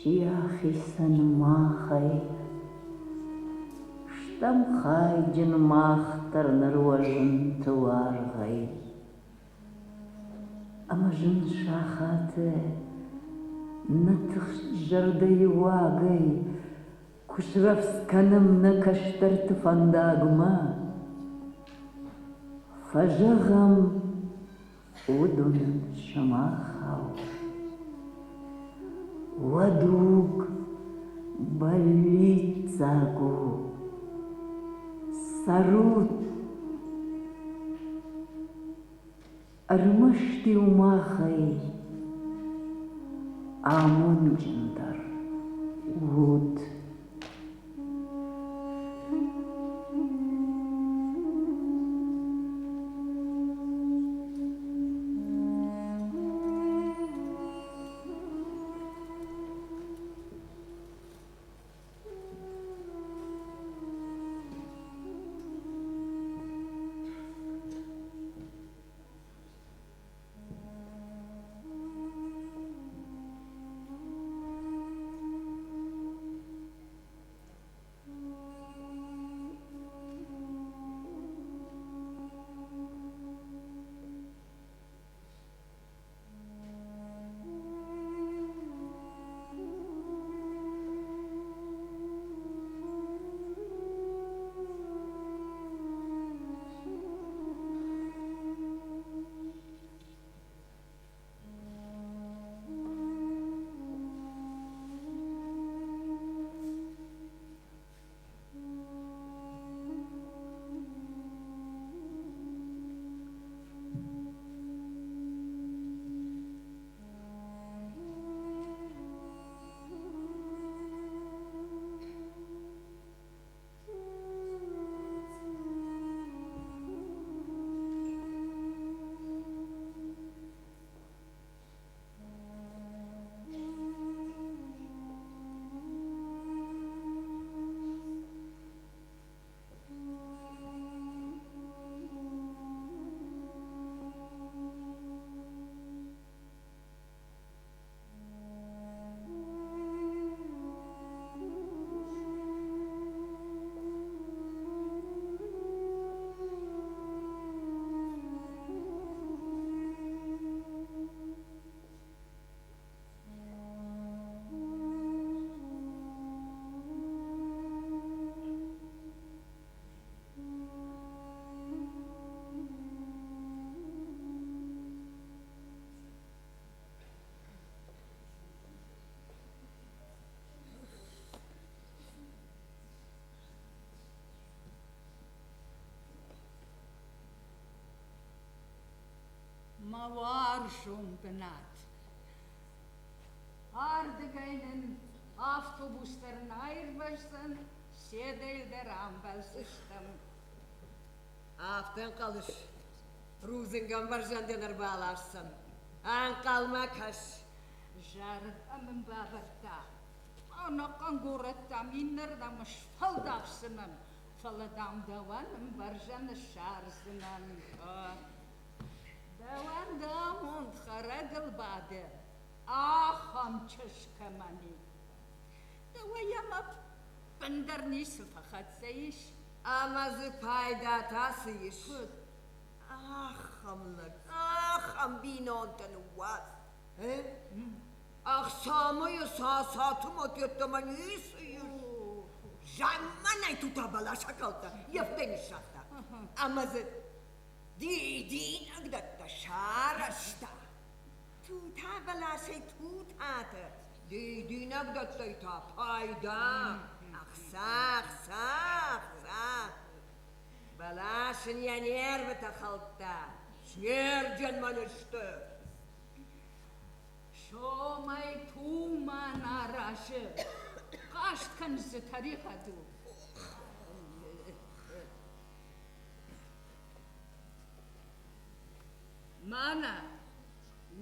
Чи ахицӕн махӕй? Стӕм хайджын мах дӕр ныр уӕ зынты уаргъӕй. Ӕмӕ зын сахаты нӕ тыхст зӕрдӕйы уагӕй куы срӕвдз кӕнӕм нӕ кӕстӕрты фӕндагмӕ, фӕзӕгъӕм уыдонӕн сымахау. Уӕ дуг бӕллиццаг у, цӕрут! Ӕрмӕст-иу махӕй амондджындӕр ут. Мӕ уарзон бынат. Ардыгӕй нын автобус дӕр нӕ аирвӕздзӕн, седӕй дӕр амбӕлдзыстӕм. Афтӕ ӕнхъӕлыс, рудзынгӕмбӕрзӕн дын ӕрбаласдзӕн. Ӕнхъӕлмӕ кӕс. Зӕрдӕ мын бавӕрдта. Ӕнӕхъӕн горӕттӕм иннӕрдӕм сфӕлдахдзынӕн, фӕлӕ, дам, дӕуӕн ӕмбӕрзӕн ссардзынӕн. Дӕуӕн дӕ амонд хӕрӕгыл бады, ахӕм чызг кӕмӕн и. Дӕуӕй йӕм ӕппындӕр ницы фӕхӕццӕ ис. Ӕмӕ дзы пайда та цы ис? Куыд? Ахӕм лӕг, ахӕм бинонтӕ ныууадз. Ӕхцамӕ йӕ цатымӕ йеддӕмӕ ницы ис. Замманай тута бӕлас акалдта, йе фтӕ ныссагъта. Ӕмӕ дзы дидинӕгдӕттӕ сарӕзта. Тута бӕласӕй тутатӕ, дидинӕгдӕттӕй та пайда. Ӕхца, ӕхца, ӕхца. Бӕлас ын йӕ нервытӕ хӕлдта, снерджынмӕ сты. Сомӕй туман аразы, хъаст кӕн дзы тӕригъӕд у. Мӕнӕ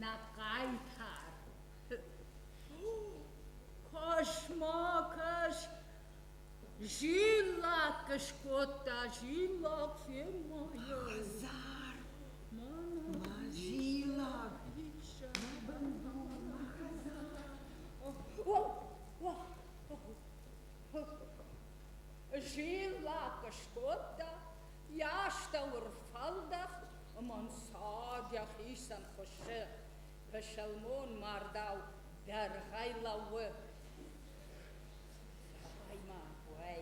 нӕ хъайтар. Кӕс-ма, кӕс, зиллакк скодта, зиллакк фен-ма. Хӕдзар, мӕ зиллакк, мӕ бындур, мӕ хӕдзар. Ӕмӕ ӕнцад йӕхицӕн хуыссы, пысылмон мардау дӕргъӕй лӕууы. Зӕгъай-ма, уӕй,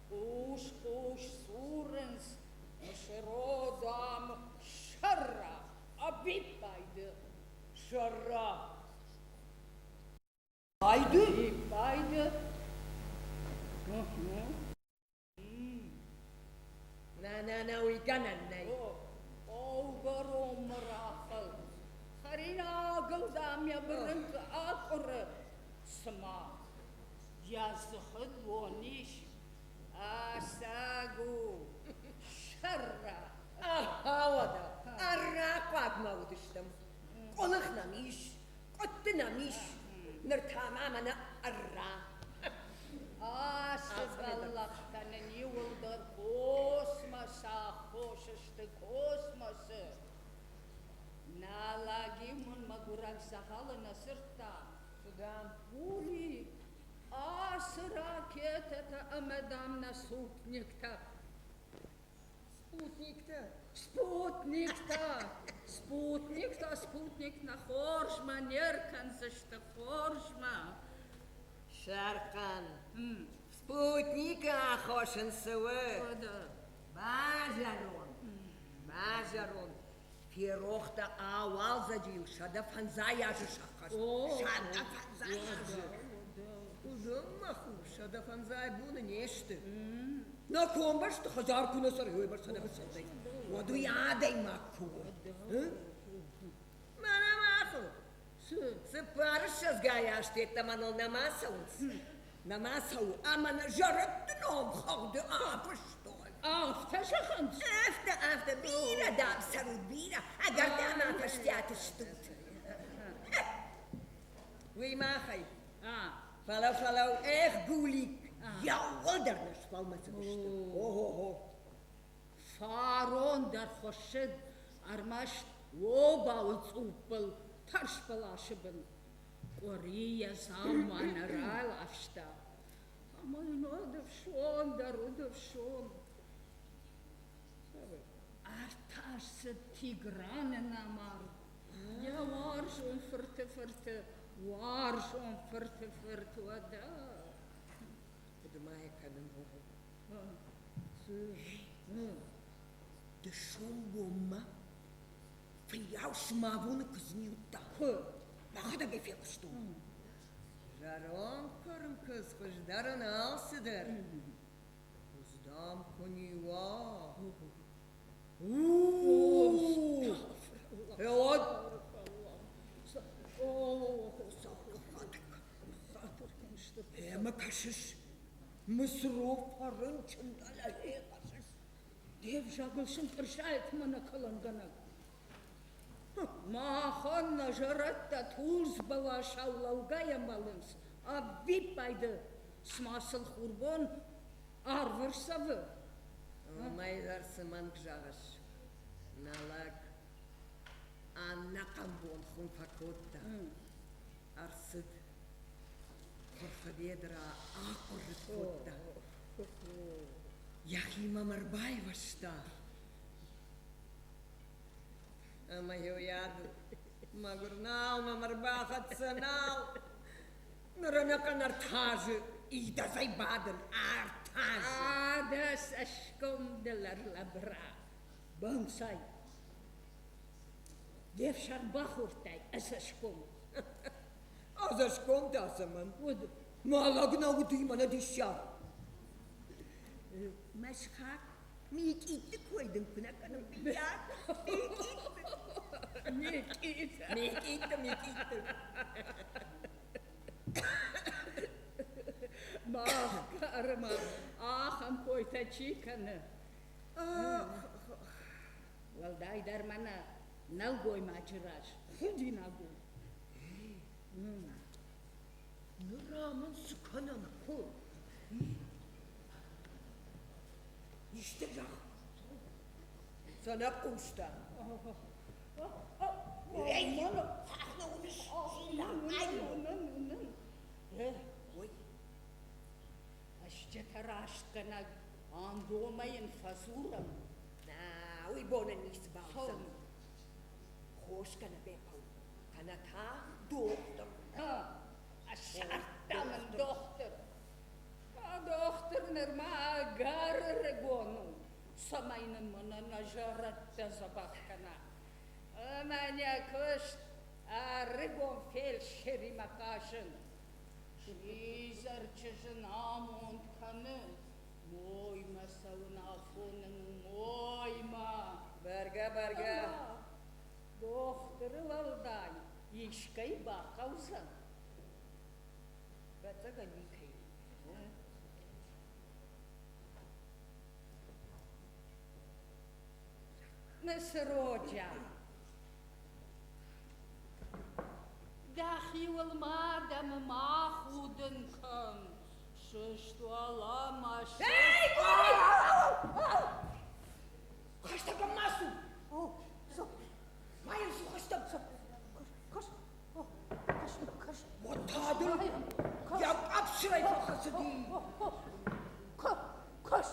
хъус-хъус дзурынц, Мысыро, дам, сӕрра, ӕвиппайды. Сӕрра! Айды? Ӕвиппайды. Нӕ, нӕ, нӕ, уый гӕнӕн нӕй. Хъӕугӕронмӕ рахыл. Хӕринагыл, дам, йӕ бырынкъ акъуыры, цыма йӕ дзыхы дон ис. Ӕцӕг у, сӕрра. Ахӕ, уӕдӕ, ӕрра хъуаг ма уыдыстӕм. Къуылых нӕм ис, къуытты нӕм ис, ныр та ма мӕнӕ ӕрра. Ацы бӕллӕхтӕ нын иуылдӕр космосы аххос сты, космосы. Нӕ лӕг-иу мын мӕгуырӕг дзӕгъӕлы нӕ дзырдта. Цы дам? Ули, ацы ракетӕтӕ ӕмӕ, дам, нӕ спутниктӕ. Спутниктӕ? Спутниктӕ! Спутниктӕ, спутник нӕ хорзмӕ не ркӕндзысты, хорзмӕ. Сӕрхъӕн. Спутникы аххос ын цы у? Базӕронд, базӕронд. Ферох дӕ ауалдзӕджы-иу 150 азы сӕххӕст. 150 азы! Уыдон, мӕ хур, 150 боны не сты. Нӕ комбӕсты хӕдзар куы нӕ цӕрай, уыйбӕрц нӕ фӕцӕрдзӕн. Уӕд уый адӕймаг куы у. Мӕнӕ махыл цыппарыссӕдзгай азты йеддӕмӕ ныл нӕма цӕуынц. Нӕма цӕуы ӕмӕ нӕ зӕрӕдты ном хыгъды афыстон. Афтӕ зӕгъынц? Афтӕ, афтӕ, бирӕ, дам, цӕрут, бирӕ, ӕгӕр дам афӕстиат стут. Уый махӕй. Фӕлӕ, фӕлӕ, эх, Гулик, иууылдӕр нӕ сфӕлмӕцыдысты. Ого-го. Фарон дӕр хуыссыд ӕрмӕст обауы цъуппыл тӕрс бӕласы бын. Къуыри йӕ дзаума нӕ раласта. Ӕмӕ йын уӕд ӕфсон дӕр уыд ӕфсон. Ӕртасыд Тиграны нӕ мард. Йӕ уарзон фырты фырты, уарзон фырты фырт уӕдӕ. Куыд ма йӕ кӕнын Дысон бонмӕ фыййау цыма боны куыдз ниудта. Куы? Мӕхӕдӕг ӕй фехъуыстон. Зӕронд куырм куыдз хуыздӕрӕн алцыдӕр. Куыдз, дам, куы ниуа. У-у-у! Уӕд Ӕмӕ кӕсыс, Мысыров фӕрынчын дӕлӕ кӕсыс. Де взагыл сынтъырсайт мӕнӕ кӕлӕнгӕнӕг. Махӕн нӕ зӕрӕдтӕ тулдз бӕласау лӕугӕйӕ мӕлынц, ӕвиппайды, цыма сыл хурбон арв ӕрцӕвы. Уымӕй дӕр цы мӕнг зӕгъыс, нӕ лӕг ӕнӕхъӕн бон хуым фӕкодта. Ӕрцыд, хуырхы бедра ахъуыррытт кодта. Йӕхи мӕм ӕрбайвӕзта. Ӕмӕ уыйадыл мӕгуыр нал мӕм ӕрбахӕццӕ, нал. Ныр ӕнӕхъӕн ӕртӕ азы идӕдзӕй бадын, ӕртӕ азы. Дӕ цӕсгом дыл ӕрлӕбыра, банцай. Де фсарм бахордтай ӕдзӕсгом. Ӕдзӕсгом та цӕмӕн? Уыд. Мӕ лӕг нӕ уыди, мӕнӕ диссаг. Мӕ сыхаг Микъитты кой дын куы нӕ кӕнын, мыййаг. Микъитты. Микъитты. Микъитты, Микъитты. Мах кармӕ ахӕм койтӕ чи кӕны? Уӕлдайдӕр мӕнӕ нӕлгоймаджы раз худинаг у. Ныр ам ын цы кӕнӕм? Куы? Исты зӕгъ. Сӕнӕхъустӕ. Эй, нӕ уыныс? Уынын, уынын. Ой. Ӕстджытӕ растгӕнӕг андомӕ йын фӕдзурӕм. Нӕ, уый бонӕн ницы бауыдзӕн. Хосгӕнӕг ӕй хъӕуы, кӕнӕ та дохтыр. Ссардта мын дохтыр. Дохтыр нырма ӕгӕр ӕрыгон у, цӕмӕй нын мӕнӕ нӕ зӕрӕдтӕ дзӕбӕх кӕна. Ӕмӕ нӕ куыст ӕрыгон фельдшеримӕ хъазын. Сидзӕр чызджы амонд кӕны, моймӕ цӕуын афон ын у, моймӕ. Бӕргӕ, бӕргӕ. Дохтыры уӕлдай искӕй бахъӕудзӕн. Ӕвӕццӕгӕн никӕй. Мысроджа, дӕхиуыл ма адӕмы ма худын кӕн. Сыст уӕлӕмӕ, сыст! Эй, Гори! Хӕстӕг ӕм ма цу! О, цу. Ма йӕм цу хӕстӕг! Кӕс, кӕс, кӕс. Вот та дын йӕ къӕпсырӕй фӕхӕцыди. Кӕс,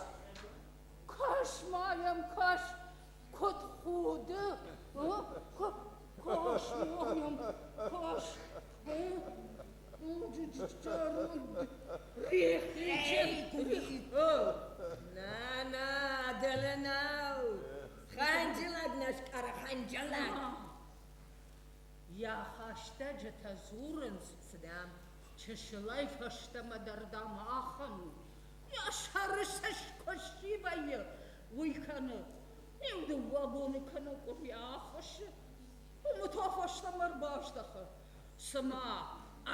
кӕс ма йӕм, кӕс, куыд худы. Кӕс ма йӕм, кӕс. На, на, дӕлӕ нӕу. Хӕнджылӕг нӕ скъӕры, хӕнджылӕг. Йӕ хӕстӕджытӕ дзурынц, Цы дам? Чысылӕй фӕстӕмӕ дӕр, дам, ахӕм у. Йӕ сӕры цӕст куы сси вӕййы, уый кӕны. Иу-дыууӕ боны кӕнӕ къуыри ахӕссы, уымы та фӕстӕмӕ ӕрбаздӕхы. Цыма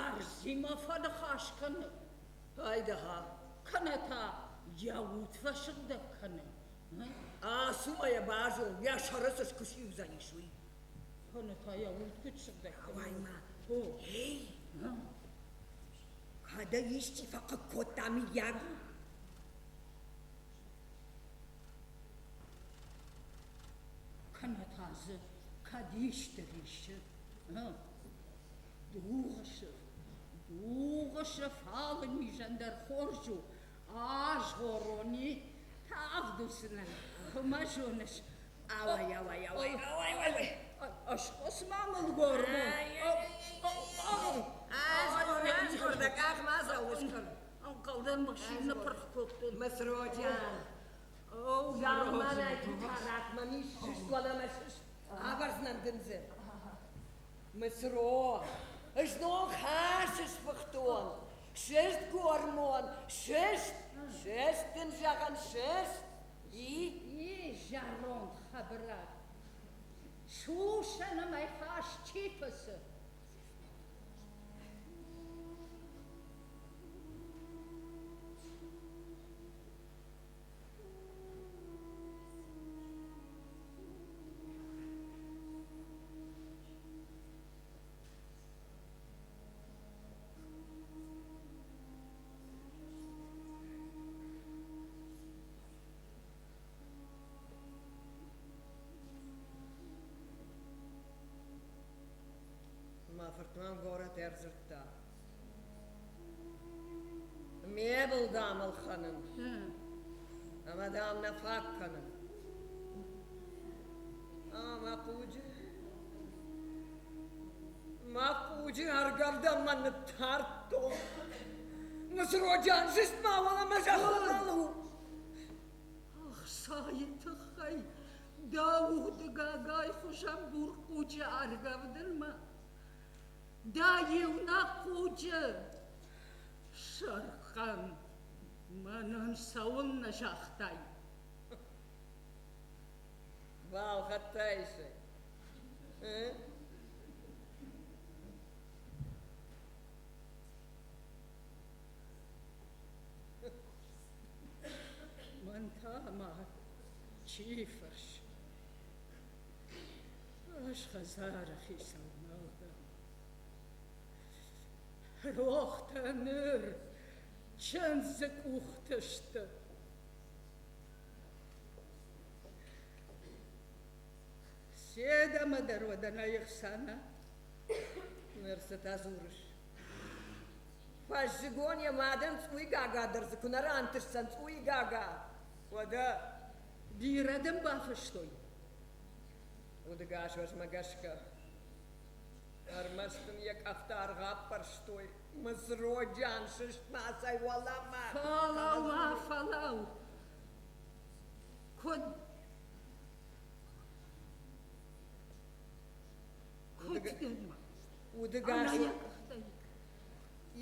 ӕрдзимӕ фӕныхас кӕны. Айдӕгъа. Кӕнӕ та йӕ уд фӕсыгъдӕг кӕны. Ацу ма йӕ базон, йӕ сӕры цы скуыси уыдзӕнис, уый. Кӕнӕ та йӕ уд куыд сыгъдӕг кӕны. Ауай-ма. Эй! Кӕд ӕй исчи фӕхъыг кодта, мыййаг? Кӕнӕ та дзы кӕд исты риссы. Дугъы сыф, дугъы сыф алы низӕн дӕр хорз у. Азгъорон и, тагъд уыдзынӕн, куы мӕ зоныс. Ауай, ауай, ауай, ауай, ауай. Ӕсхъус ма мыл гормон. Азгъор, азгъор, дӕ къах ма дзауыс кӕн. Ӕнхъӕлдӕн машинӕ пырх кодтон. Мысроджан, Залманӕй тутарат мӕм ис, сыст уӕлӕмӕ сыст, авӕрдзынӕн дын дзы. Мысро, знон хӕс сфыхтон, сыст гормон, сыст, сыст дын зӕгъын, сыст. И? И, зӕронд хӕбырӕг, сусӕн ӕмӕ хӕс чи фыцы? Мӕ фырт мӕм горӕт ӕрдзырдта. Мебел, дам, ӕлхӕнын. Ӕмӕ, дам, нӕ фаг кӕнын. Мӕ хъуджы, мӕ хъуджы ӕргӕвдӕн мӕ ныттардтон. Мысроджан, сыст ма уӕлӕмӕ зӕххыл нал у. Ӕхцайы тыххӕй дӕ удыгагай хуызӕн бур хъуджы ӕргӕвдынмӕ дӕ иунӕг хъуджы сӕрхъӕн мӕнӕн цӕуылнӕ загътай? Балхӕдтай сӕ. Мӕн та ма чи фӕрсы? Ӕз хӕдзары хицау нал дӕн. Рохтӕ ныр чындзы къухты сты. Седӕмӕ дӕр уӕдӕ нӕ ӕхсӕна. Ныр цытӕ дзурыс? Фӕззыгон йӕ мадӕн цъуйы гага дӕр дзы куы нӕ рантысдзӕн, цъуйы гага. Уӕдӕ Бирӕ дын бафыстой? Удыгас уӕзмӕ гӕсгӕ. Ӕрмӕст ын йӕ къӕхтӕ ӕргъӕппӕрстой. Мысроджан, сыст-ма цӕй уӕлӕмӕ! Фӕлӕуу, фӕлӕуу! Куыд? Куыд дын? Удыгас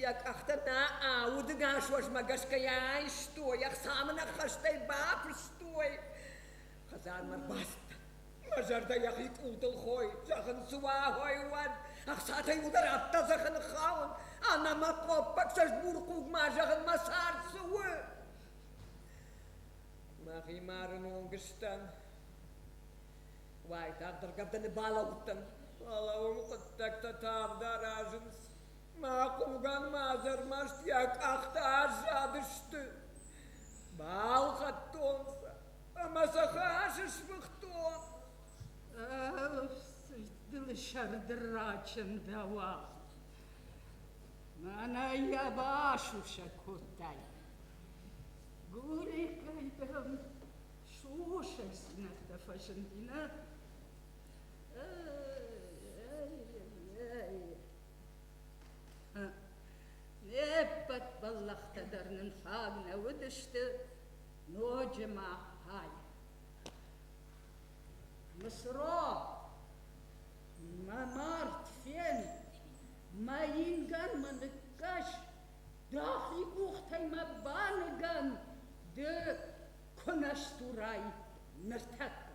йӕ къӕхтӕ нӕ удыгас уӕзмӕ гӕсгӕ йӕ айстой, ӕхца мын ӕххӕстӕй бафыстой. Хӕдзармӕ рбацыдтӕн. Мӕ зӕрдӕ йӕхи къултыл хойы, зӕгъын, цы уа, хой уӕд. Ӕхцатӕй уыдӕр афтӕ дзӕхы ныххауын. Ӕмӕ мӕ хъоппӕг цӕст бур хъуг ма зӕгъын, мӕ цард цы у? Мӕхи марын онг сдӕн. Уайтагъд ӕргӕвдӕны балӕууыдтӕн. Фӕлӕ уым хъуыддӕгтӕ тагъд аразынц. Мӕ хъугӕн ма дзы ӕрмӕст йӕ къӕхтӕ аззадысты. Балхӕдтон сӕ ӕмӕ сӕ хӕс сфыхтон. Дыл сӕрды рачындӕуа. Мӕнӕ йӕ басусӕг кодтай. Гурикӕй дӕм сусӕгдзинӕдтӕ фӕзынди, нӕ? Не ппӕт бӕллӕхтӕ дӕр нын фаг нӕ уыдысты, ноджы ма хай. Мысро, мӕ мард фен, мӕ ингӕнмӕ ныккӕс, дӕхи къухтӕй мӕ баныгӕн, ды куы нӕ сдзурай ныртӕккӕ.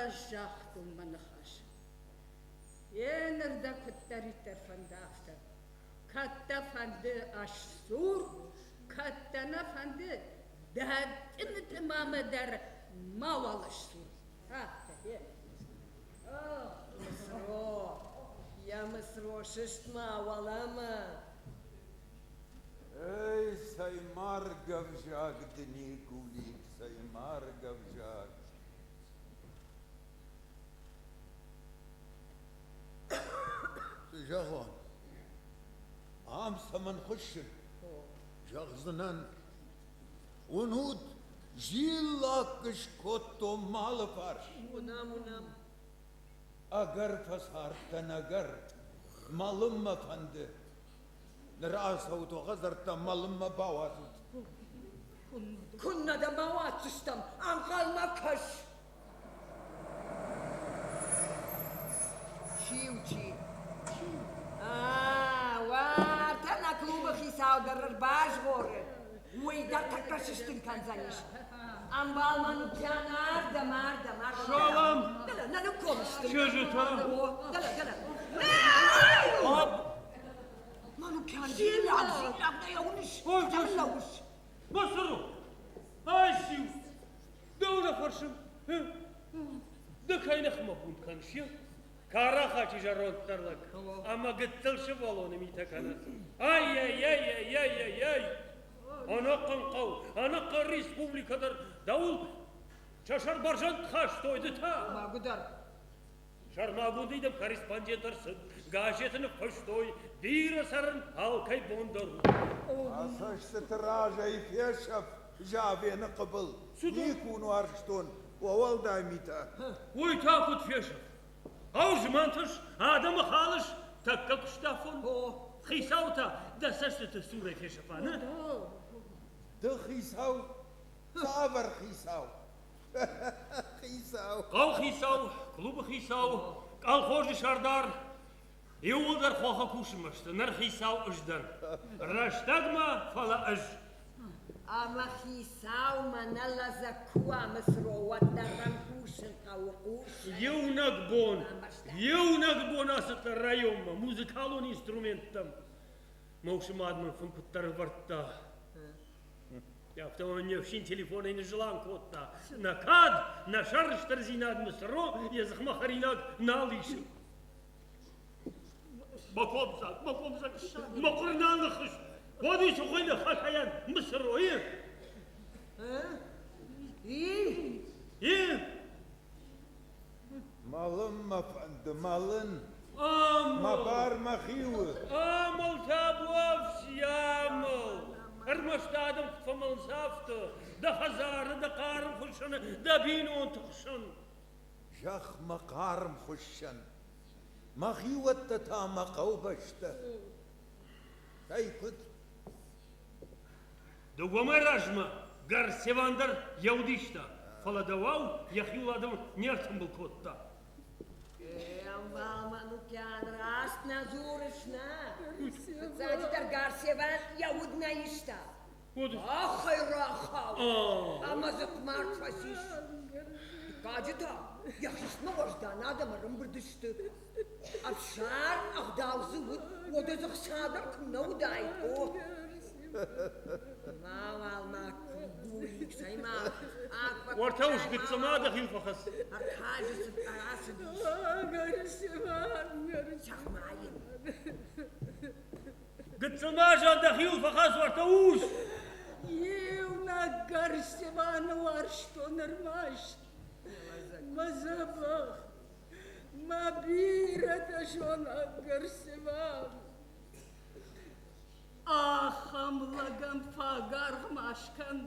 Ӕз загътон мӕ ныхас. Еныр дӕ куыддӕриддӕр фӕнды, афтӕ. Кӕд дӕ фӕнды ӕсдзур, кӕд дӕ нӕ фӕнды, дӕ тъымы-тъымамӕ дӕр мауал ысдзур. Афтӕ, гъе. Мысро, йӕ Мысро, сыст-ма уӕлӕмӕ. Эй, цӕй маргӕвзаг дын и, Гулик, цӕй маргӕвзаг! Цы зӕгъон? Ам цӕмӕн хуыссын? Зӕгъдзынӕн, уынут, зиллакк скодтон мӕ алыфарс. Уынӕм, уынӕм. Ӕгӕр фӕцардтӕн, ӕгӕр. Мӕлын мӕ фӕнды. Ныр ацӕут уӕ хӕдзӕрттӕм, мӕлынмӕ бауадзут. Куыннӕ дӕ бауадздзыстӕм, ӕнхъӕлмӕ кӕс! Чи у чи? Уӕртӕ нӕ клубы хицау дӕр ӕрбазгъоры. Уый дӕр тӕккӕ сыстын кӕндзӕнис. Ӕмбал Манукян ардӕм, ардӕм, ардӕм. Салам! Дӕлӕ, нӕ ныккомысты. Чызджытӕ! О, дӕлӕ, дӕлӕ. Манукян, зилӕг, зилӕг, нӕ йӕ уыныс? Кӕм лӕууыс? Басыру! Ай-сиу! Дӕу нӕ фӕрсын. Ды кӕй ныхмӕ бунт кӕныс, Карахачи зӕронддӕр лӕг ӕмӕ гыццыл сывӕллоны митӕ кӕны. Ай-яй-яй-яй-яй-яй! Ӕнӕхъӕн хъӕу, ӕнӕхъӕн республикӕ дӕр дӕуыл сӕ сӕр бӕрзонд хастой ды та. Мӕгуыдӕр. Сӕрмагондӕй дӕм корреспондент ӕрцыд, газеты ныффыстой, бирӕ цӕрын алкӕй бон дӕр у. Мӕ цӕстыты разӕй фесӕф Завены хъыбыл. Никуы уарзтон уӕлдай митӕ. Уый та куыд фесӕфт? Хъӕу змӕнтыс, адӕмы халыс, тӕккӕ куыстафон. Хицау та дӕ цӕстыты цурӕй фесӕфа, нӕ? Ды хицау? Цавӕр хицау? Хицау. Хъӕухицау, клубы хицау, колхозы сӕрдар, иууылдӕр хохы кусынмӕ сты, ныр хицау ӕз дӕн. Рӕстӕгмӕ, фӕлӕ ӕз. Ӕмӕ хицаумӕ нӕ лӕдзӕг куы уа Мысро, уӕддӕр ӕм хъусын хъӕуы, хъусын. Иунӕг бон, иунӕг бон ацыдтӕн районмӕ музыкалон инструменттӕм. Мӕ усы мад мын фын куыддӕр ӕвӕрдта. Афтӕ мӕ не фсин телефонӕй ныззыланг кодта. Нӕ кад, нӕ сӕрыстырдзинад Мысро йӕ дзыхмӕ хӕринаг нал исы. Мӕ комдзаг, мӕ комдзаг, мӕ хъуыр нал ныххызт. Уӕд уый сухой хахайӕн Мысройы. И? И? Мӕлын мӕ фӕнды, мӕлын. Мӕ бар мӕхи у. Амыл табуафси, амыл. Ӕрмӕст адӕм куыд фӕмӕлынц афтӕ, дӕ хӕдзары, дӕ хъарм хуыссӕны, дӕ бинонты хсӕн. Зӕхмӕ хъарм хуыссӕн, мӕхиуӕттӕ та мӕ хъӕубӕстӕ. Цӕй куыд? Дыууӕмӕ размӕ Гарсеван дӕр йӕ уд иста, фӕлӕ дӕуау йӕхиуыл адӕм не ртымбыл кодта. Ӕмбал Манукян, раст нӕ дзурыс, нӕ? Фыццаджыдӕр Гарсеван йӕ уд нӕ иста. Ахӕй рахау, ӕмӕ дзы мард фӕцис. Дыккаджы та йӕ хистмӕ уӕздан адӕм ӕрӕмбырд сты. Ӕфсӕр ӕгъдау дзы уыд, уӕдӕ дзы хца дӕр куы нӕ уыдаид, о. Мауал ма кугулик, цӕй-ма. Уӕртӕ ус гыццылма дӕхиуыл фӕхӕц. Ӕртӕ цыд ацыдис. Зӕгъ-ма йын. Гыццылма зӕгъ дӕхиуыл фӕхӕц, уӕртӕ ус! Иунӕг Гарсеваны уарзтон ӕрмӕст. Мӕ дзӕбӕх, мӕ бирӕтӕ зонаг Гарсеван. Ахӕм лӕгӕн фаг аргъ ма скӕн.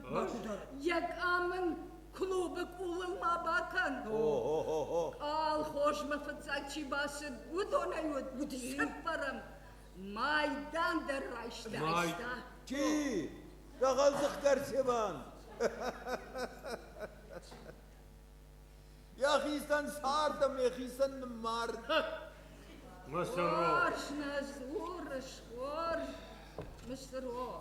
Йӕ къам ын клубы къулыл ма бакӕн. Колхозмӕ фыццаг чи бацыд, уыдонӕй уыд цыппӕрӕм. Майдан дӕр райста. Чи? Дзӕгъӕлдзых Гарсеван! Йӕхицӕн цард ӕмӕ йӕхицӕн ныммард. Хорз нӕ дзурыс, хорз, Мысыро.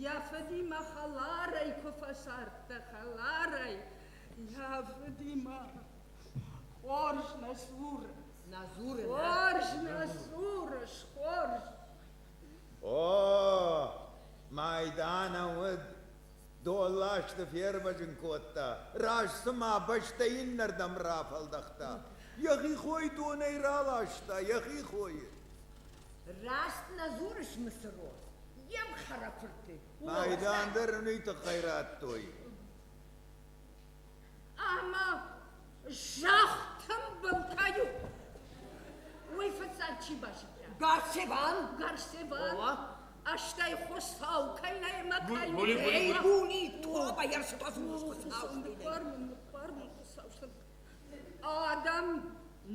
Йӕ фыдимӕ хӕларӕй куы фӕцардтӕ, хӕларӕй. Йӕ фыдимӕ хорз нӕ дзуры. Нӕ дзуры, нӕ. Хорз нӕ дзурыс, хорз. О, майданӕн уыд Долласты фервӕзын кодта, раст цыма бӕстӕ иннӕрдӕм рафӕлдӕхта. Йӕхи хойы донӕй раласта, йӕхи хойы. Раст нӕ дзурыс, Мысыро, йе мхӕрӕфырты. Майдан дӕр ын уый тыххӕй радтой. Ӕмӕ зӕхх тымбыл кӕй у, уый фыццаг чи базыдта? Гарсеван! Гарсеван! Ӕстӕй Хуыцау кӕй нӕй ӕмӕ кӕй у. Эй, буни, тобӕ ӕрцыдас Хуыцау. Ныббар мын, ныббар мын, Хуыцау. Адӕм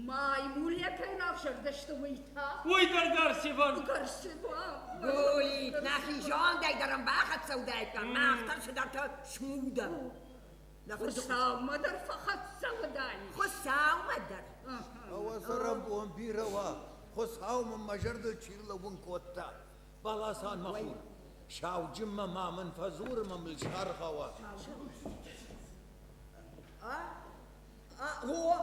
маймулийӕ кӕй равзӕрдысты, уый та? Уый дӕр Гарсеван. Гарсеван. Гули, нӕхи зондӕй дӕр ӕм бахӕццӕ уыдаиккам, мах дӕр цыдӕртӕ смудӕм. Хуыцаумӕ дӕр фӕхӕццӕ уыдаид. Хуыцаумӕ дӕр. Уӕ цӕрӕнбон бирӕ уа, Хуыцау мын мӕ зӕрдыл чи рлӕууын кодта. Баласан мӕ хур, сауджынмӕ ма мын фӕдзур ӕмӕ мыл саргъауа. О,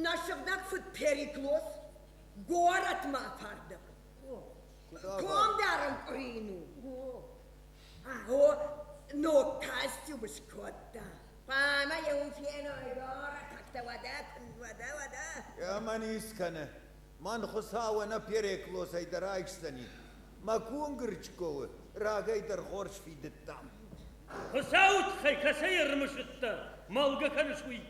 нӕ сыгъдӕг фыд Периклос горӕтмӕ афардӕг. Комдарӕн къуырин у. О, ног костюм скодта. Хъуамӕ йӕ уым феной горӕтӕгтӕ, уӕдӕ, уӕдӕ, уӕдӕ. Ӕмӕ низ кӕны. Мӕн Хуыцау ӕнӕ Переклосӕй дӕр айсдзӕни. Мӕ кунгырчкоы рагӕй дӕр хорз фидыдтам. Хуыцауы тыххӕй кӕцӕй ӕрымысыдтӕ, мӕлгӕ кӕныс уый?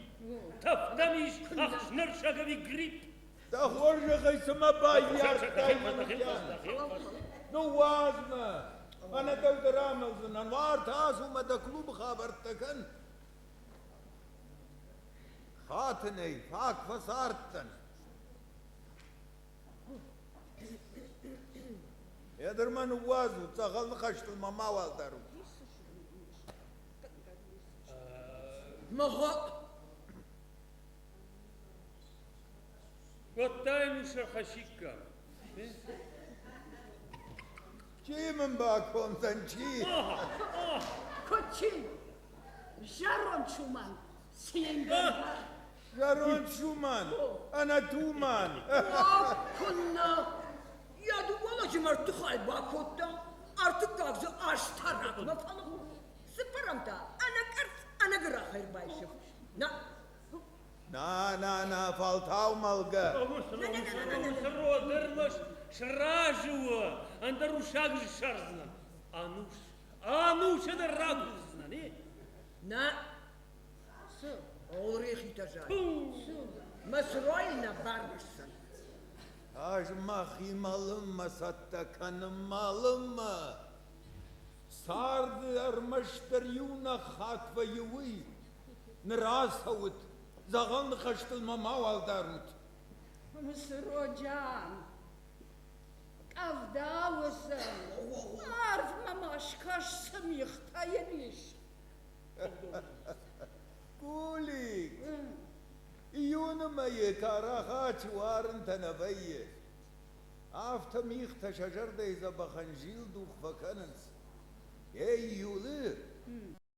Тӕфтӕм ис ӕхснырсӕг ӕви грипп? Дӕ хорзӕхӕй цымӕ баййардтай мӕнӕн? Ныууадз мӕ! Ӕнӕ дӕу дӕр амӕлдзынӕн. Уартӕ ацу мӕ дӕ клубы хабӕрттӕ кӕн. Хатынӕй фаг фӕцардтӕн. Едыр мӕ ныууадзут, дзӕгъӕл ныхӕстыл мӕ мауал дарут. Мыгъо! Кодтай мусорхӕсиккаг. Чи мын бакомдзӕн, чи? Куыд чи? Зӕронд Шуман, цингӕнгӕ. Зӕронд Шуман, ӕнӕ туман. Куыннӕ! Йӕ дыууӕ лӕджы мӕрдты хай бакодта, ӕртыккаг дзы астӕрӕгмӕ фӕлыгъд, цыппӕрӕм та ӕнӕкъӕрцц ӕнӕгӕрахӕй ӕрбайсӕфт. Нӕ, На, на, на, фӕлтау мӕлгӕ. Ӕрмӕст сразы у, ӕндӕр усаг ссардзынӕн. Ӕнус, ӕнусы дӕр ракурдзынӕн, и? Нӕ, Олрехитӕ зайы. Мӕ сройы нӕ барвысдзӕн. Ӕз мӕхи мӕлынмӕ цӕттӕ кӕнын, мӕлынмӕ. Царды ӕрмӕстдӕр иунӕг хатт вӕййы уый. Ныр ацӕут, дзӕгъӕл ныхӕстыл мӕ мауал дарут. Мысыроджан, къӕвда уыдзӕн, арвмӕ ма скӕс, цы мигътӕ йын ис. Кулик, июны мӕйы Карахач уарынтӕ нӕ вӕййы. Афтӕ мигътӕ сӕ зӕрдӕйы дзӕбӕхӕн зилдух фӕкӕнынц. Ей, июлы!